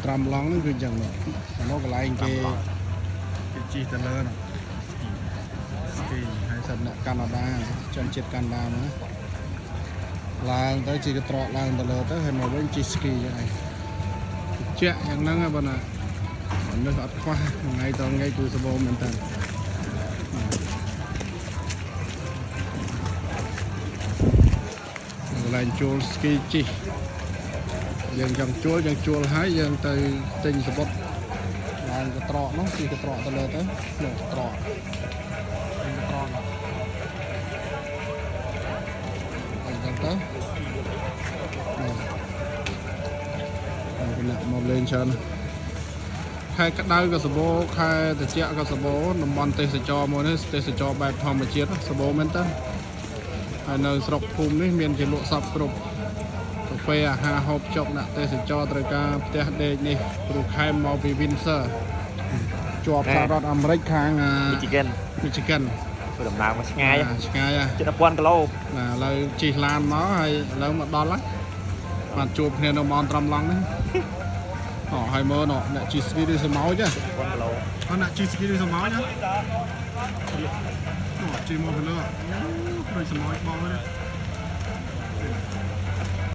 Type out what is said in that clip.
ត្រាំឡង់ហ្នឹងគឺអញ្ចឹងនោះនោះកន្លែងគេគេជិះទៅលើនោះ ski ហើយសិតអ្នកកាណាដាជនជាតិកាណាដាមកឡើងទៅជិះកត្រកឡើងទៅលើទៅហើយមកវិញជិះ ski ចឹងឯងជាក់យ៉ាងហ្នឹងហើយបងណាមនុស្សអត់ខ្វះថ្ងៃតថ្ងៃគឺសបោមែនតើកន្លែងជួល ski ជិះយើងចង់ជួលយើងជួលហើយយើងទៅទិញសបុតឡើងកត្រកនោះជិះកត្រកទៅលើទៅនោះកត្រកទិញកត្រកនោះអញ្ចឹងទៅនេះហើយគណៈមកលេងច្រើនណាស់ខែក្តៅក៏សបោខែត្រជាក់ក៏សបោតំបន់ទេសចរមួយនេះទេសចរបែបធម្មជាតិសបោមែនតើហើយនៅស្រុកភូមិនេះមានជាលក់សពគ្រប់កាហ្វេអាហារហូបចុកអ្នកទេសចរត្រូវការផ្ទះដេកនេះគ្រូខែមមកពី Windsor ជាប់សហរដ្ឋអាមេរិកខាង Michigan Michigan ធ្វើដំណើរមកឆ្ងាយ ឆ្ងាយហ៎ ជិត1000គីឡូ ណាឥឡូវជិះឡានមកហើយឥឡូវមកដល់ហើយបានជួបគ្នានៅមនត្រំឡង់នេះអូហើយមើលណអ្នកជិះស្គីឬសមោចហ៎ 1000គីឡូ អត់អ្នកជិះស្គីឬសមោចហ៎អូជិះមកពីលើដូចសមោចបងហ្នឹង